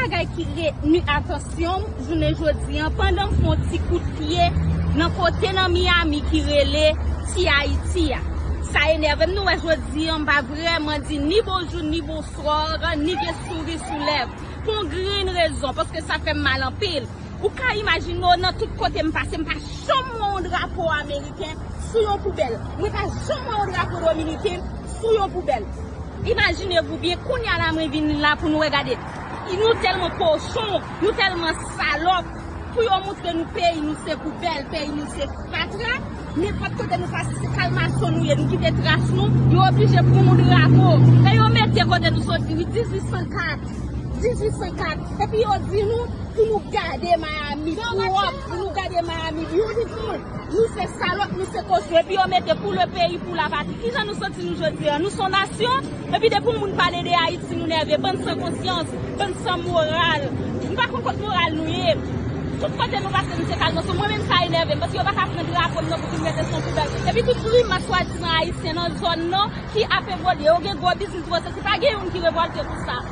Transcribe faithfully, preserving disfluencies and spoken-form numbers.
Bagay ki retni atansyon m jounen jodi an, pandan m fè yon ti kout pye nan kote nan Miami ki rele Ti Ayiti a. Sa enève m. Nou wè jodi an, m pa vrèman di ni bonjou, ni bonswa, ni gen souri sou lèv. Pou yon grenn rezon, paske sa fè m mal anpil. Ou ka imajine w, nan tout kote m pase, m pa janm wè yon drapo ameriken sou yon poubèl. Mwen pa janm wè yon drapo dominiken sou yon poubèl. Imajine vou byen, kounye a la mwen vin la pou nou wè gade. Nou tèlman kochon, nou tèlman salòp. Pou yo moutre nou peyi nou se poubèl, peyi nou se fatra. Nenpòt kote nou pase, se kalmason nou ye, nou kite tras nou. Yo oblije pran yon drapo. E yo mete kote nou soti, wi, dizuit san kat. Dizuit san kat. Epi yo di nou pou nou gade Miami pwòp, pou nou gade Miami beautiful. Nou se salòp, nou se kochon. Epi yo mete pour le pays, pour la patrie. Kijan nou santi nou jodi an? Nou se yon nasyon? Epi depi yon moun pale de Ayiti, nou nève. Bann san konsyans, bann san moral. Nou pa konn kot moral nou ye. Tout kote nou pase, nou se kalmason. Mwen menm sa enève m, paske yo pa ka pran drapo m nan pou vin mete sou yon poubèl. Epi tout grimas swadizan ayisyen nan zòn nan ki ap evolye. Yo gen gwo biznis, gwo sesi. Pa gen youn ki revòlte pou sa.